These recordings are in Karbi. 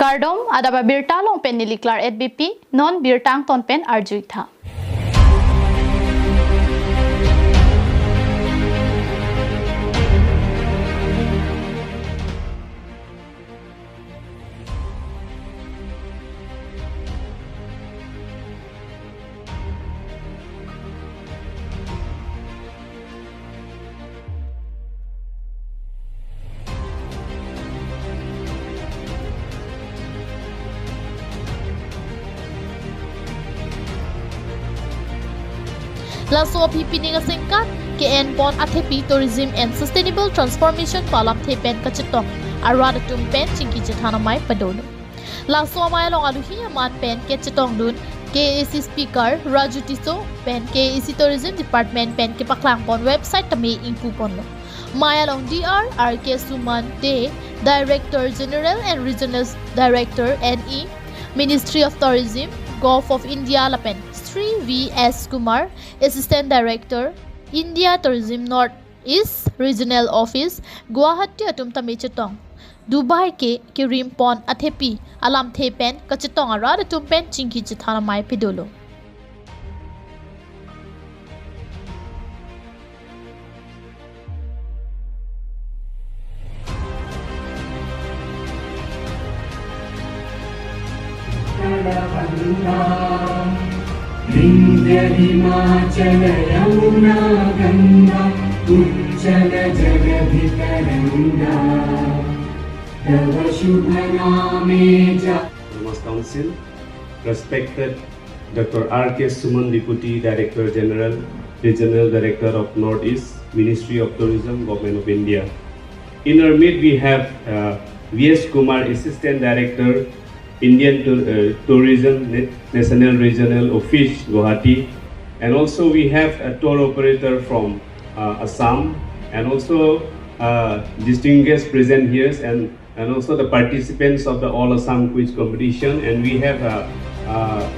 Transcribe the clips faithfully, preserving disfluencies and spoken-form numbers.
Kardom, adap abirta along pen neli Claret Beypi, non birta angton pen arju-ik tha. Laso aphi pining asengkan ke-enpon athepi Tourism and Sustainable Transformation pu alamthe pen kachetong arat atum pen chingki chethan amei padolo. Laso amei along aluhi aman pen kachetongdun K A A C Speaker Raju Tisso pen K A A C Tourism Department pen kepaklangpon website tame ingpuponlo. Amei along D R R K Suman Dey, Director General and Regional Director N E, Ministry of Tourism, Govt of India lapen Sri V S Kumar, Assistant Director, India Tourism North East Regional Office, Guwahati atum tame chetong. Dubai ke kerimpon athepi alamthe pen kachetong arat atum pen chingki chethan amei padolo. Vindhya हिमाचल यमुना गंगा उच्चल जलधि तरंगा तव शुभ नामे जा Autonomous Council, respected Doctor R K Suman, Deputy Director General, Regional Director of Northeast, Ministry of Tourism, Government of India. In our midst, we have uh, V S Kumar, Assistant Director, Indian Tou- uh, Tourism, Na- National Regional Office, Guwahati. And also we have a tour operator from uh, Assam. And also uh, distinguished present here and and also the participants of the All Assam Quiz Competition. And we have uh, uh,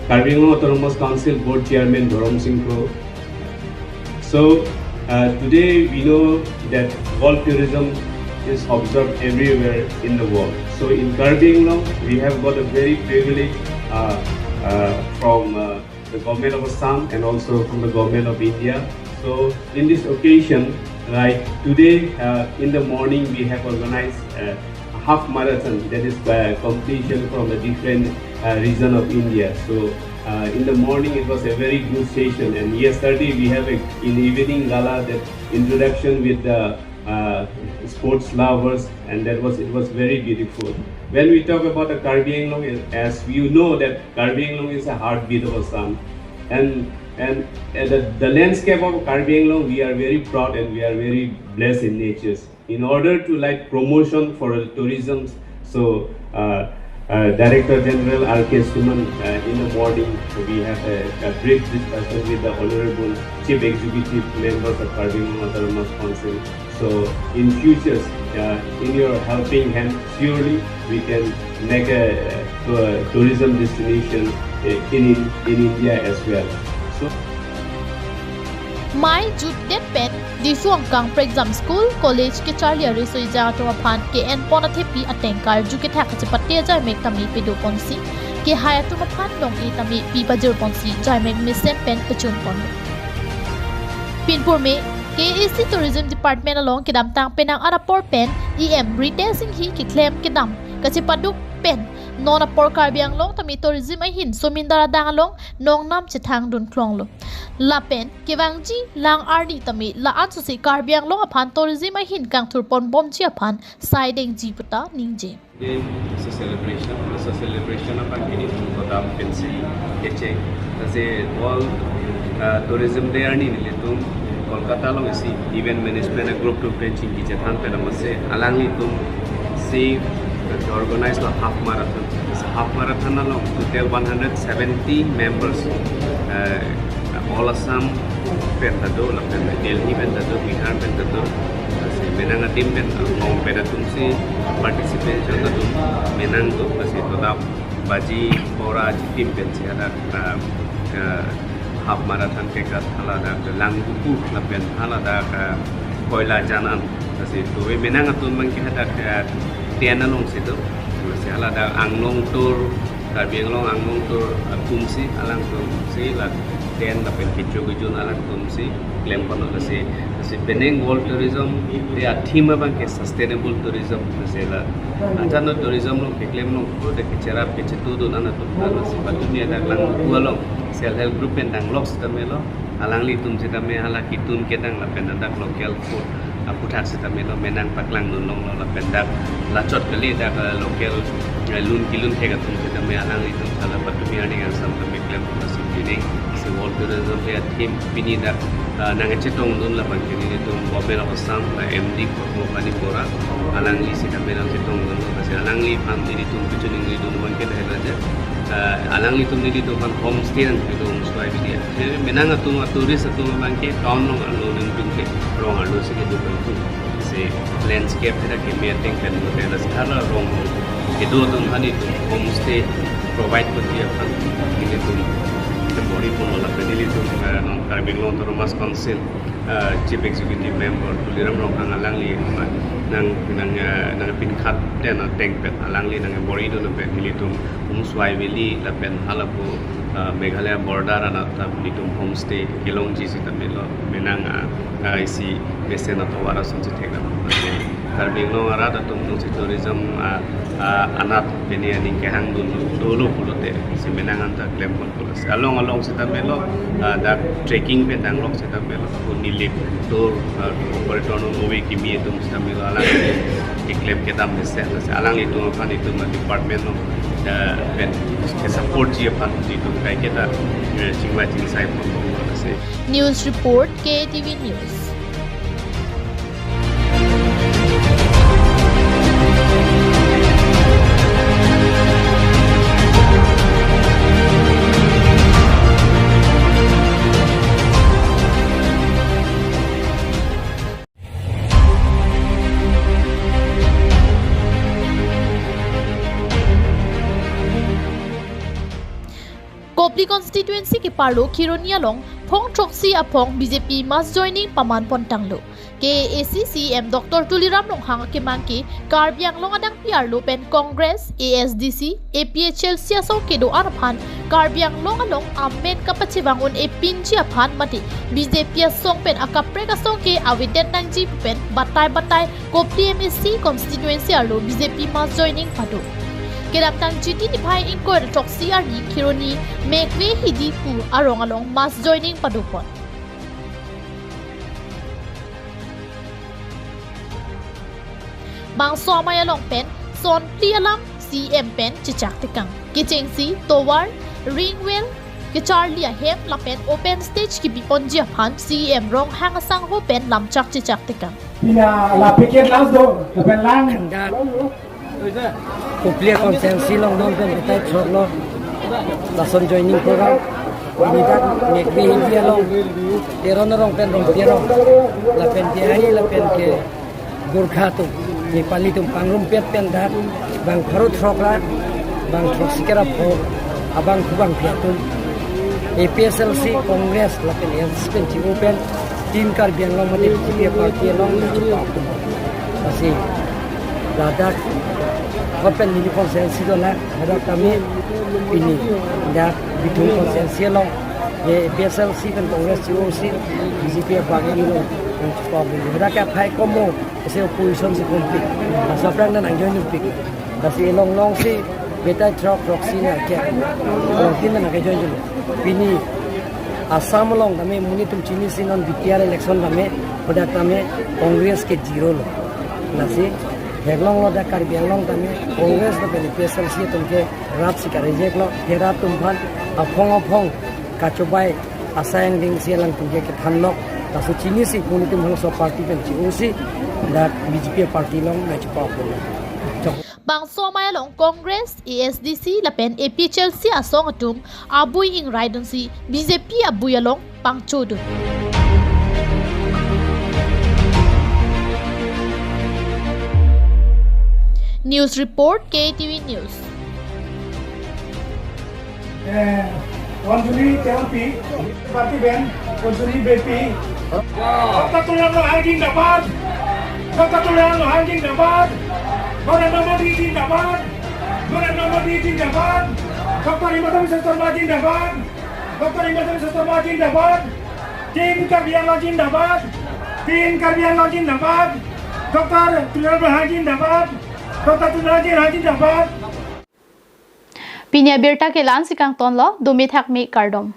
Karbi Anglong Autonomous Council Board Chairman Dhorom Sing Kro. So uh, today we know that world tourism is observed everywhere in the world. So in Karbi Anglong, we have got a very privilege uh, uh, from uh, the government of Assam and also from the government of India. So in this occasion, like today uh, in the morning, we have organized uh, a half marathon, that is a competition from a different uh, region of India. So uh, in the morning, it was a very good session, and yesterday we have a, in evening gala, that introduction with the uh, sports lovers, and that was it was very beautiful. When we talk about the Karbi Anglong, as you know that Karbi Anglong is a heartbeat of Assam, and and uh, the, the landscape of Karbi Anglong, we are very proud and we are very blessed in natures. In order to like promotion for the tourism, so uh, uh, Director General R K Suman, uh, in the morning we have a, a brief discussion with the honorable chief executive members of Karbi Anglong Autonomous Council. So in futures, uh, in your helping hand, surely we can make a, uh tourism destination uh, in, in India as well. So. Amei jutdet pen Disu angkang prekjam school, college kecharli ariso ejang atum aphan ke-enpon athepi ateng karju kethak kachepate ajaimek tame pedoponsi, kehai atum aphan long-e tame pi pajirponsi ajaimek mesen pen pachunpon. Pinpurme K A A C Tourism Department along kedamtang penang an apor pen E M Ritesh Enghi keklem kedam kachepaduk pen non apor Karbi Anglong tame tourism ahin somindar adang along nongnam chethangdun klonglo. Lapen kevangji lang arni tame la-an sose Karbi Anglong aphan tourism ahin kangthurponbomji aphan saidengji puta ningje. It's a celebration. It's a celebration of activity for them can see Keche. As a world uh, tourism day arni nelitum Kolkata along isi event management a group to pen chingki chethan pen amase alanglitum si uh, organize lo half marathon. Sa half marathon along total one hundred seventy members uh, all Assam pen ta do, lapen Delhi pen ta do, Bihar pen ta do. Lasi menang a team pen uh, ong pen atum si participation atum menang do, lasi total baji pora ji team pen si ada uh, uh, half marathon ke kat haladak Langbuku lapen haladak uh, Koila Janan. Lasi tuwe menang atum bang ke hadak uh, ten along si do. Lasi Hala dak Anglong tour, Karbi Anglong Anglong tour atumsi, alangtumsi la tent lapen kecho kejun alangtumsi klem ponlo. Lasi, lasi penang World Tourism Day a-theme abangke sustainable tourism, lasi la. Ajat no tourism along keklem along pulote kecherap kechetudun anatum ta, lasi patumi adak Langvoku along self help group pen danglok sitame lo, alanglitum sitame hala kitun kedang lapen dak local food aputhak sitame lo, menang paklangdun longlo, lapen dak lachot kali dak, eh, local, eh, lun kelun thek atum sitame alanglitum hala patumi arni kangsam tame klem ponlo. Lasi pini si World Tourism Day a-theme pini dak, eh, nangchetongdun labangke nelitum Government of Assam la M D Padma Pani Bora, alangli sitame nangchetongdunlo. Lasi alangliphan nelitum kachiningridun abangke lahelo je, eh, alanglitum nelitum aphan homestay nangpidun, so I believe. Jadi menang atum, a-tourist atum abangke town along arlo nangpidun ke, rong arlosi kedo abangke. Si landscape hadak keme ateng pen mate, lasi hala rong kedo atum aphan itum homestay provide ponji aphan nelitum bor-i ponlo. Lapen nelitum, eh, non Karbi Anglong Autonomous Council, eh, Chief Executive Member Tuliram Ronghang alangli nang, nang, eh, nangpinkhat pen ateng pen alangli nangbor-idun pen nelitum Umswai Valley lapen halapu, eh, Meghalaya border anat ta nelitum homestay kelongji sitame lo, menang, ah, ah, isi mesen atovar asonsi thekdam. Karbi Anglong arat atum alongsi tourism, ah, ah, anat pini aning kehangdun dolo pulote si menang anta klem ponpo. Lasi along along sitame lo, ah, dak trekking pen danglok sitame lo, Nilip tour, ah, operator non ove kimi atum sitame lo, alang keklem kedam mesen. Lasi alanglitum aphan itum department along, ah, pen ke-supportji aphan itum kaiketa, eh, chingvai chingsai ponpo lasi. News report, K A T V News. Kopili constituency keparlo Kheroni along phong throksi aphong B J P mass joining paman pontanglo. K A A C C E M Doctor Tuliram Ronghang akemang ke Karbi Anglong adangpi arlo pen Congress, A S D C, A P H L C asong kedo-an aphan Karbi Anglong along amen kapachevang un-e pinji aphan mate B J P asong pen akaprek asong ke avedet nangji pu pen batai batai Kopili M A C constituency arlo B J P mass joining pado. Kedamtang Chiti niphai ingkoi ra throksi arni Kheroni Mekve Hidi pu arong along mass joining padopon. Bangso amei along pen son phli alam C E M pen chechak tekang. Kechengsi tovar, ring well kecharli ahem lapen open stage kebiponji aphan C E M Ronghang asangho pen lamchak chechak tekang. Pina la picket last do, lapen lang. Dak Kopili constituency along non pen batai throklo. Lason joining program. Pini dak Mekve Hidi along Teron arong pen Rongpi arong, lapen Bihari lapen ke Gorkha atum, Nepali atum pangrumpet pen dak bang pharo throk ra bang throksi kera pho abang kubang pi atum A P H L C, Congress lapen A S D C pen chi-o pen Team Karbi Anglong mate B J P party along nangchepa atum. Lasi ladak hopen neli constituency do la, hadak kami pini dak Bithung constituency along A P H L C pen Congress chi-o si B J P party along nangchepa atum. Hadak ke aphai komo, isi opposition si konflikt. Lasi aphrang nangjoin nangpik. Lasi along alongsi batai throk throksi nangke, along tin nangkejoin dun. Pini Assam along tame monit atum chinisi non B T R election tame, hadak tame Congress ke zero lo. Lasi theklonglo dak Karbi Anglong tame Congress lapen A P H L C atum ke rat si ka-reject lo, ke rat atum aphan aphong aphong kachobai asai angdeng si alangtum ke kethanlo. Laso chinisi monit atum halaso party pen chi-o si dak B J P party along nangchepa atum. Bangso amei along Congress, A S D C lapen A P H L C asong atum abui ingraidunsi B J P abui along pangchodun. News report, K A T V News. Eh, Anjali Teronpi, party pen, Anjali Beypi. Doctor Tuliram Ronghang zindabad. Doctor Tuliram Ronghang zindabad. Narendra Modi zindabad. Narendra Modi zindabad. Doctor Himanta Biswa Sarma zindabad. Doctor Himanta Biswa Sarma zindabad. Team Karbi Anglong zindabad. Team Karbi Anglong zindabad. Doctor Tuliram Ronghang zindabad. Doctor Tuliram Ronghang zindabad. Pini abirta ke la-ansi kangtonlo, dumi thakmi kardom.